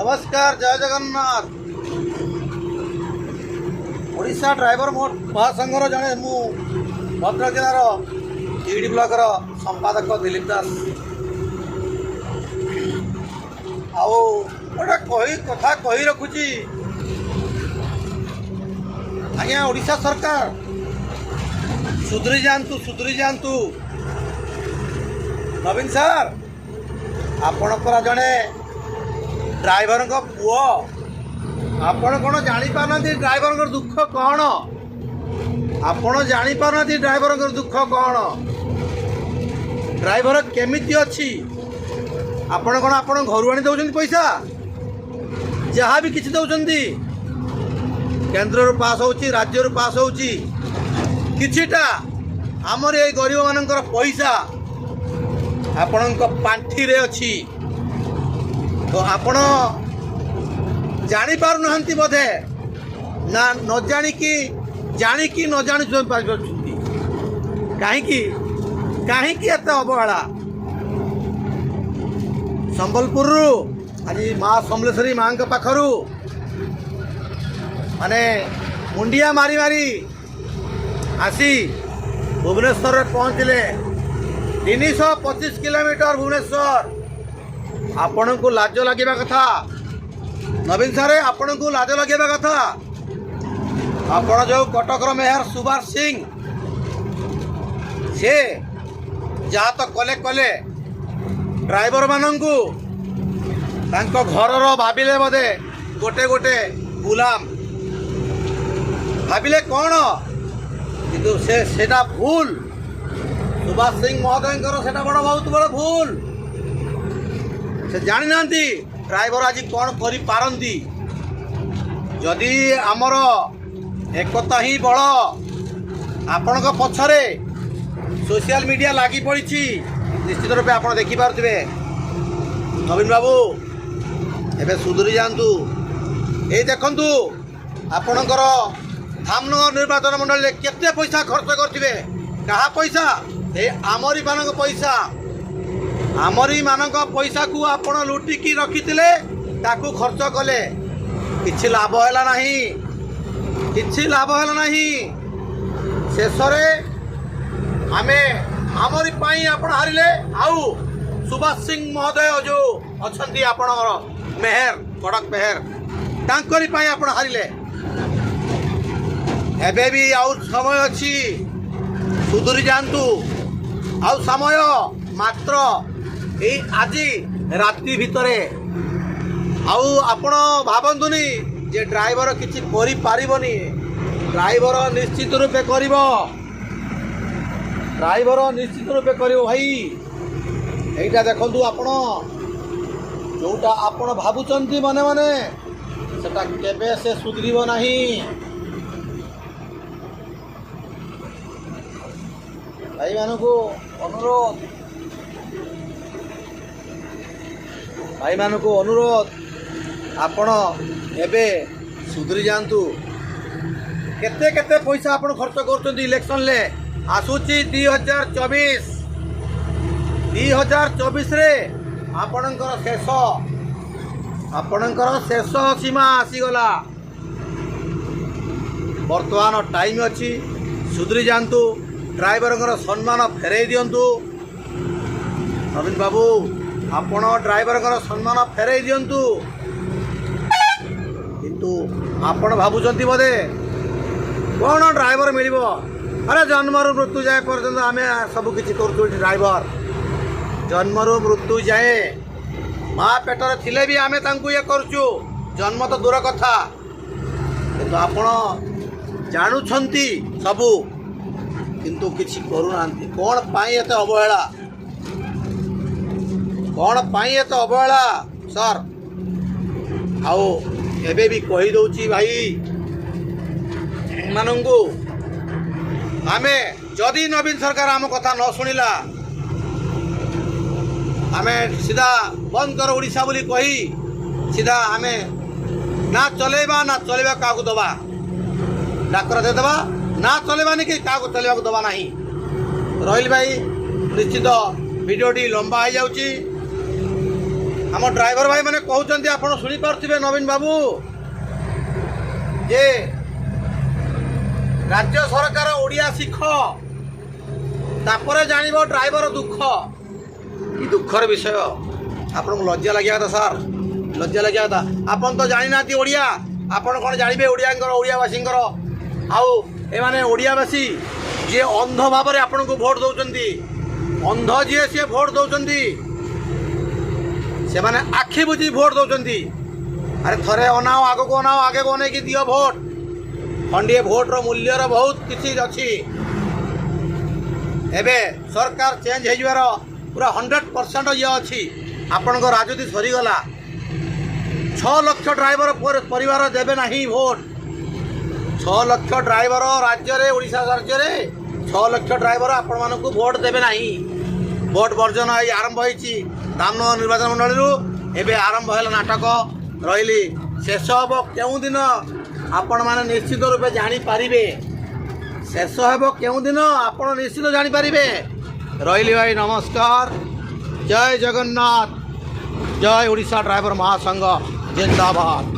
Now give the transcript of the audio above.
ନମସ୍କାର, ଜୟ ଜଗନ୍ନାଥ। ଓଡ଼ିଶା ଡ୍ରାଇଭର ମହାସଂଘର ଜଣେ ମୁଁ ଭଦ୍ରକ ଜିଲ୍ଲାର ତିହିଡ଼ି ବ୍ଲକର ସମ୍ପାଦକ ଦିଲୀପ ଦାସ। ଆଉ ଗୋଟେ କଥା କହି ରଖୁଛି ଆଜ୍ଞା, ଓଡ଼ିଶା ସରକାର ସୁଧୁରି ଯାଆନ୍ତୁ, ସୁଧୁରି ଯାଆନ୍ତୁ। ନବୀନ ସାର୍, ଆପଣ ପରା ଜଣେ ଡ୍ରାଇଭରଙ୍କ ପୁଅ। ଆପଣ କ'ଣ ଜାଣିପାରୁନାହାନ୍ତି ଡ୍ରାଇଭରଙ୍କର ଦୁଃଖ କ'ଣ? ଆପଣ ଜାଣିପାରୁନାହାନ୍ତି ଡ୍ରାଇଭରଙ୍କର ଦୁଃଖ କ'ଣ? ଡ୍ରାଇଭର କେମିତି ଅଛି? ଆପଣ କ'ଣ ଆପଣ ଘରୁ ଆଣି ଦେଉଛନ୍ତି ପଇସା? ଯାହା ବି କିଛି ଦେଉଛନ୍ତି, କେନ୍ଦ୍ରରୁ ପାସ୍ ହେଉଛି, ରାଜ୍ୟରୁ ପାସ୍ ହେଉଛି, କିଛିଟା ଆମର ଏଇ ଗରିବମାନଙ୍କର ପଇସା ଆପଣଙ୍କ ପାଣ୍ଠିରେ ଅଛି। ତ ଆପଣ ଜାଣିପାରୁନାହାନ୍ତି ବୋଧେ, ନା ନ ଜାଣିକି, ଜାଣିକି ନ ଜାଣି ପାରୁଛନ୍ତି। କାହିଁକି, କାହିଁକି ଏତେ ଅବହେଳା? ସମ୍ବଲପୁରରୁ ଆଜି ମା ସମଲେଶ୍ୱରୀ ମାଙ୍କ ପାଖରୁ ମାନେ ମୁଣ୍ଡିଆ ମାରି ମାରି ଆସି ଭୁବନେଶ୍ୱରରେ ପହଞ୍ଚିଲେ। 325 କିଲୋମିଟର ଭୁବନେଶ୍ୱର। ଆପଣଙ୍କୁ ଲାଜ ଲାଗିବା କଥା ନବୀନ ସାରେ, ଆପଣଙ୍କୁ ଲାଜ ଲାଗିବା କଥା। ଆପଣ ଯେଉଁ କଟକର ମେୟର ସୁବାସ ସିଂ, ସେ ଯାହା ତ କଲେ କଲେ, ଡ୍ରାଇଭରମାନଙ୍କୁ ତାଙ୍କ ଘରର ଭାବିଲେ ବୋଧେ, ଗୋଟେ ଗୋଟେ ଗୁଲାମ ଭାବିଲେ କ'ଣ? କିନ୍ତୁ ସେଟା ଭୁଲ। ସୁବାସ ସିଂ ମହୋଦୟଙ୍କର ସେଟା ବହୁତ ବଡ଼ ଭୁଲ। ସେ ଜାଣିନାହାନ୍ତି ଡ୍ରାଇଭର ଆଜି କ'ଣ କରିପାରନ୍ତି। ଯଦି ଆମର ଏକତା ହିଁ ବଳ। ଆପଣଙ୍କ ପଛରେ ସୋସିଆଲ ମିଡ଼ିଆ ଲାଗି ପଡ଼ିଛି, ନିଶ୍ଚିତ ରୂପେ ଆପଣ ଦେଖିପାରୁଥିବେ। ନବୀନ ବାବୁ, ଏବେ ସୁଧୁରି ଯାଆନ୍ତୁ। ଏଇ ଦେଖନ୍ତୁ, ଆପଣଙ୍କର ଧାମନଗର ନିର୍ବାଚନ ମଣ୍ଡଳୀରେ କେତେ ପଇସା ଖର୍ଚ୍ଚ କରିଥିବେ। କାହା ପଇସା? ଏଇ ଆମରି ମାନଙ୍କ ପଇସା। ଆମରି ମାନଙ୍କ ପଇସାକୁ ଆପଣ ଲୁଟିକି ରଖିଥିଲେ, ତାକୁ ଖର୍ଚ୍ଚ କଲେ, କିଛି ଲାଭ ହେଲା ନାହିଁ, କିଛି ଲାଭ ହେଲା ନାହିଁ। ଶେଷରେ ଆମେ ଆମରି ପାଇଁ ଆପଣ ହାରିଲେ। ଆଉ ସୁବାସ ସିଂ ମହୋଦୟ ଯେଉଁ ଅଛନ୍ତି ଆପଣଙ୍କର ମେୟର, କଟକ ମେୟର, ତାଙ୍କରି ପାଇଁ ଆପଣ ହାରିଲେ। ଏବେ ବି ଆଉ ସମୟ ଅଛି, ସୁଧୁରି ଯାଆନ୍ତୁ। ଆଉ ସମୟ ମାତ୍ର ଏଇ ଆଜି ରାତି ଭିତରେ। ଆଉ ଆପଣ ଭାବନ୍ତୁନି ଯେ ଡ୍ରାଇଭର କିଛି କରିପାରିବନି। ଡ୍ରାଇଭର ନିଶ୍ଚିତ ରୂପେ କରିବ, ଡ୍ରାଇଭର ନିଶ୍ଚିତ ରୂପେ କରିବ ଭାଇ। ଏଇଟା ଦେଖନ୍ତୁ, ଆପଣ ଯୋଉଟା ଆପଣ ଭାବୁଛନ୍ତି ମନେ ମନେ, ସେଟା କେବେ ସେ ସୁଧରିବ ନାହିଁ। ଭାଇମାନଙ୍କୁ ଅନୁରୋଧ, ଭାଇମାନଙ୍କୁ ଅନୁରୋଧ, ଆପଣ ଏବେ ସୁଧରି ଯାଆନ୍ତୁ। କେତେ କେତେ ପଇସା ଆପଣ ଖର୍ଚ୍ଚ କରୁଛନ୍ତି ଇଲେକ୍ସନରେ? ଆସୁଛି 2024। 2024ରେ ଆପଣଙ୍କର ଶେଷ ସୀମା ଆସିଗଲା। ବର୍ତ୍ତମାନ ଟାଇମ୍ ଅଛି, ସୁଧରି ଯାଆନ୍ତୁ, ଡ୍ରାଇଭରଙ୍କର ସମ୍ମାନ ଫେରାଇ ଦିଅନ୍ତୁ। ନବୀନ ବାବୁ, ଆପଣ ଡ୍ରାଇଭରଙ୍କର ସମ୍ମାନ ଫେରାଇ ଦିଅନ୍ତୁ। କିନ୍ତୁ ଆପଣ ଭାବୁଛନ୍ତି ବୋଧେ କ'ଣ ଡ୍ରାଇଭର ମିଳିବ? ଆରେ, ଜନ୍ମରୁ ମୃତ୍ୟୁ ଯାଏ ପର୍ଯ୍ୟନ୍ତ ଆମେ ସବୁ କିଛି କରୁଛୁ ଏଠି। ଡ୍ରାଇଭର ଜନ୍ମରୁ ମୃତ୍ୟୁ ଯାଏ, ମା ପେଟରେ ଥିଲେ ବି ଆମେ ତାଙ୍କୁ ଇଏ କରୁଛୁ, ଜନ୍ମ ତ ଦୂର କଥା। କିନ୍ତୁ ଆପଣ ଜାଣୁଛନ୍ତି ସବୁ, କିନ୍ତୁ କିଛି କରୁନାହାନ୍ତି। କ'ଣ ପାଇଁ ଏତେ ଅବହେଳା? କ'ଣ ପାଇଁ ଏତେ ଅବହେଳା ସାର୍? ଆଉ ଏବେ ବି କହିଦେଉଛି ଭାଇ ମାନଙ୍କୁ, ଆମେ ଯଦି ନବୀନ ସରକାର ଆମ କଥା ନ ଶୁଣିଲା, ଆମେ ସିଧା ବନ୍ଦ କର ଓଡ଼ିଶା ବୋଲି କହି ସିଧା ଆମେ ନା ଚଲେଇବା, ନା ଚଲେଇବା କାହାକୁ ଦେବା, ଡାକରା ଦେଇଦେବା। ନା ଚଲେଇବାନି କି କାହାକୁ ଚଲେଇବାକୁ ଦେବା ନାହିଁ। ରହିଲି ଭାଇ, ନିଶ୍ଚିତ ଭିଡ଼ିଓଟି ଲମ୍ବା ହେଇଯାଉଛି। ଆମ ଡ୍ରାଇଭର ଭାଇମାନେ କହୁଛନ୍ତି, ଆପଣ ଶୁଣିପାରୁଥିବେ ନବୀନ ବାବୁ, ଯେ ରାଜ୍ୟ ସରକାର ଓଡ଼ିଆ ଶିଖ, ତାପରେ ଜାଣିବ ଡ୍ରାଇଭର ଦୁଃଖ। କି ଦୁଃଖର ବିଷୟ! ଆପଣଙ୍କୁ ଲଜ୍ଜା ଲାଗିବା କଥା ସାର୍, ଲଜ୍ଜା ଲାଗିବା କଥା। ଆପଣ ତ ଜାଣିନାହାନ୍ତି ଓଡ଼ିଆ, ଆପଣ କ'ଣ ଜାଣିବେ ଓଡ଼ିଆଙ୍କର, ଓଡ଼ିଆବାସୀଙ୍କର? ଆଉ ଏମାନେ ଓଡ଼ିଆବାସୀ ଯିଏ ଅନ୍ଧ ଭାବରେ ଆପଣଙ୍କୁ ଭୋଟ ଦେଉଛନ୍ତି, ଅନ୍ଧ ଯିଏ ସିଏ ଭୋଟ ଦେଉଛନ୍ତି, ସେମାନେ ଆଖି ବୁଜି ଭୋଟ ଦେଉଛନ୍ତି। ଆରେ ଥରେ ଅନାଅ, ଆଗକୁ ଅନାଅ, ଆଗକୁ ଅନେଇକି ଦିଅ ଭୋଟ। ଖଣ୍ଡିଏ ଭୋଟର ମୂଲ୍ୟର ବହୁତ କିଛି ଅଛି। ଏବେ ସରକାର ଚେଞ୍ଜ ହେଇଯିବାର ପୁରା 100% ଇଏ ଅଛି। ଆପଣଙ୍କ ରାଜନୀତି ସରିଗଲା। 6 ଲକ୍ଷ ଡ୍ରାଇଭର ପରିବାର ଦେବେ ନାହିଁ ଭୋଟ। 6 ଲକ୍ଷ ଡ୍ରାଇଭର ରାଜ୍ୟରେ, ଓଡ଼ିଶା ରାଜ୍ୟରେ 6 ଲକ୍ଷ ଡ୍ରାଇଭର ଆପଣମାନଙ୍କୁ ଭୋଟ ଦେବେ ନାହିଁ। ଭୋଟ ବର୍ଜନ ଏଇ ଆରମ୍ଭ ହେଇଛି ଧାମନଗର ନିର୍ବାଚନ ମଣ୍ଡଳୀରୁ। ଏବେ ଆରମ୍ଭ ହେଲା ନାଟକ। ରହିଲି, ଶେଷ ହେବ କେଉଁ ଦିନ ଆପଣମାନେ ନିଶ୍ଚିତ ରୂପେ ଜାଣିପାରିବେ। ଶେଷ ହେବ କେଉଁ ଦିନ ଆପଣ ନିଶ୍ଚିତ ଜାଣିପାରିବେ। ରହିଲି ଭାଇ, ନମସ୍କାର। ଜୟ ଜଗନ୍ନାଥ, ଜୟ ଓଡ଼ିଶା ଡ୍ରାଇଭର ମହାସଂଘ, ଜିନ୍ଦାବାଦ।